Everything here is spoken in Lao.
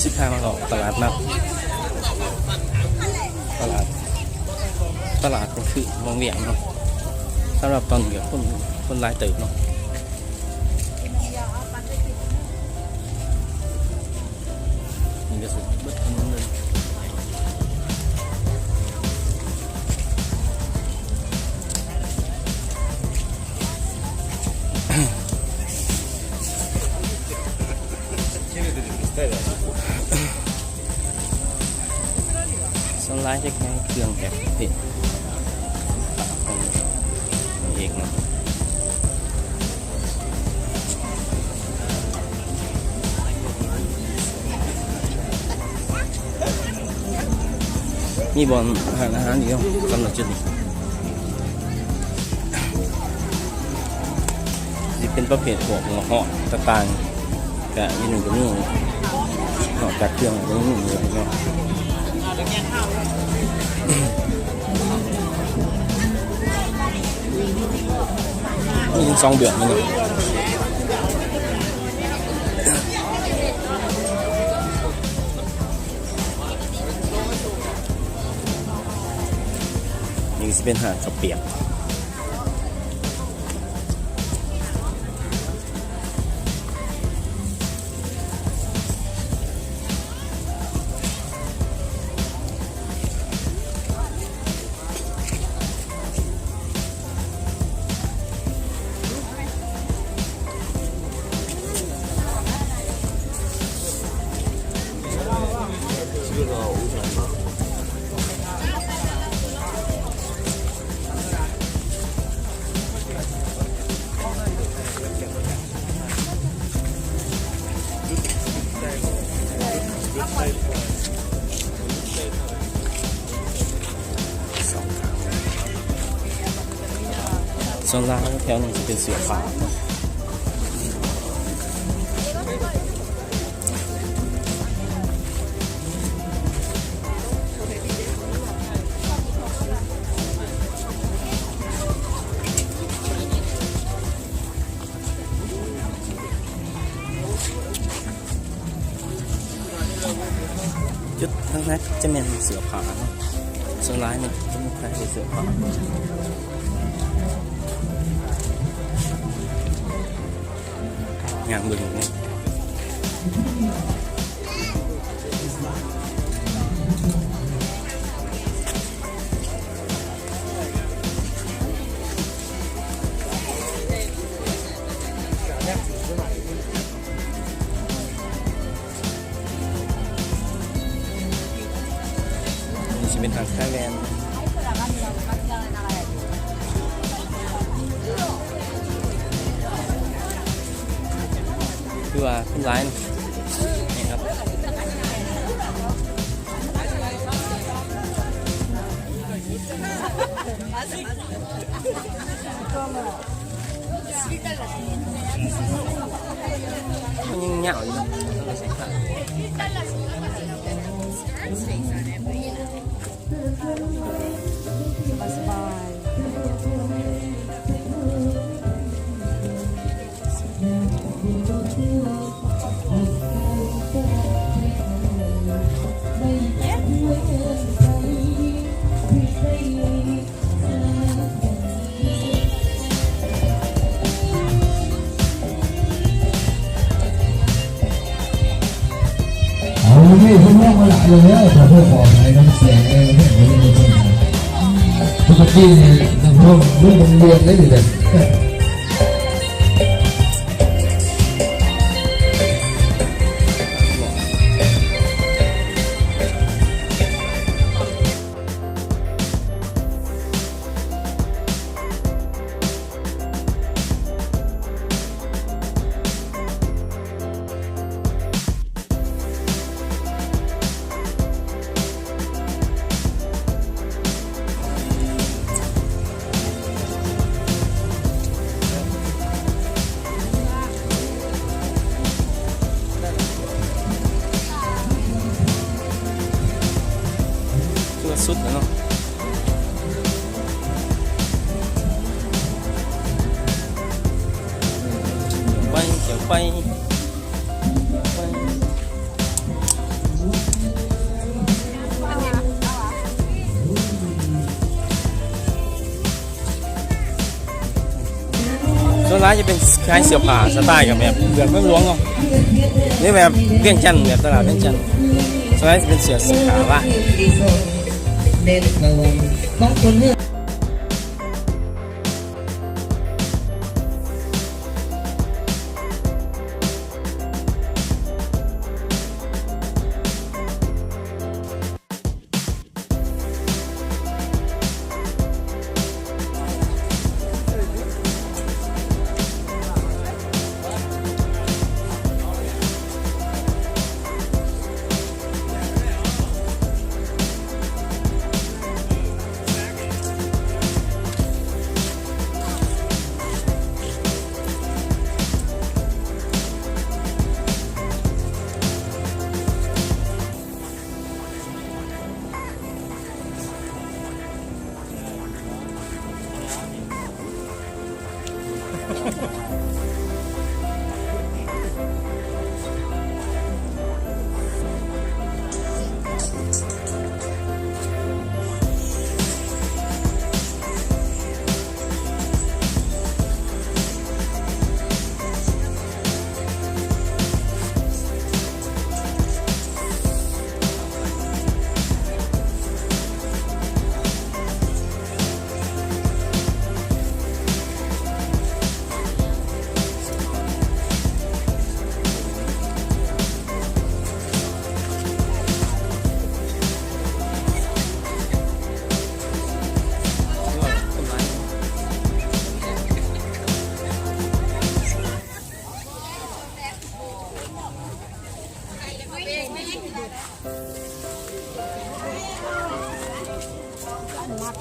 ສິບຫ້າ ມາເຂົ້າຕະຫຼາດນັດ ຕະຫຼາດ ຕະຫຼາດກາງຄືນວັງວຽງເນາະ. ສຳລັບຕອນນີ້ກະຄົນ ຄົນຫຼາຍເຕີບເນາະ. ນີ້ກະຊິເບິດຖະໜົນເລີຍ. ສ່ວນຫຼາຍຈະຂາຍເຄື່ອງແບບນີ້ ຂອງເອກເນາະ. ມີບ່ອນຮ້ານອາຫານອີກເນາະ ສຳລັບຈຸດນີ້ ຊິເປັນປະເພດພວກເຫາະຕະຕ່າງ ກະຢູ່ນີ້ກະມີ ນອກຈາກເຄື່ອງກະມີເນາະ ມີສອງເບື້ອງນີ້. ນີ້ຊິເປັນຮ້ານເຂົ້າປຽກ. ສ່ວນຫຼາຍແຖວນີ້ຊິເປັນເສື້ອຜ້າເນາະ. ຈຸດຫຼັກໆຈະແມ່ນເສື້ອຜ້າເນາະ ສ່ວນຫຼາຍນີ້ຈະມີຂາຍແຕ່ເສື້ອຜ້າ ຍ່າງເບິ່ງເນາະ. ນີ້ຊິເປັນຮ້ານຂາຍແວ່ນ ຄືວ່າຄົນຫຼາຍເນາະ ນີ້ຄັບ. ມັນຍັງຍາວຢູ່ເນາະ. ສະບາຍ. ເອົາເວີຍ ເພິ່ນຮ້ອງມາຫຼາຍແລ້ວ ຂໍໂທດຂໍອະໄພນຳສຽງເດີ ເພິ່ນບໍ່ໄດ້ມີບັນຫາ ປົກກະຕິນີ້ນັກຮ້ອງເລື່ອງລວມເດ້ນີ້ເດີ. ເ ສ່ວນຫຼາຍຈະເປັນຂາຍເສື້ອຜ້າ ສະໄຕລ໌ກໍແບບເມືອງຫຼວງເນາະ ຫຼືແບບວຽງຈັນ ແບບຕະຫຼາດວຽງຈັນ ສ່ວນຫຼາຍຈະເປັນເສື້ອ ເສື້ອຜ້າລາວ.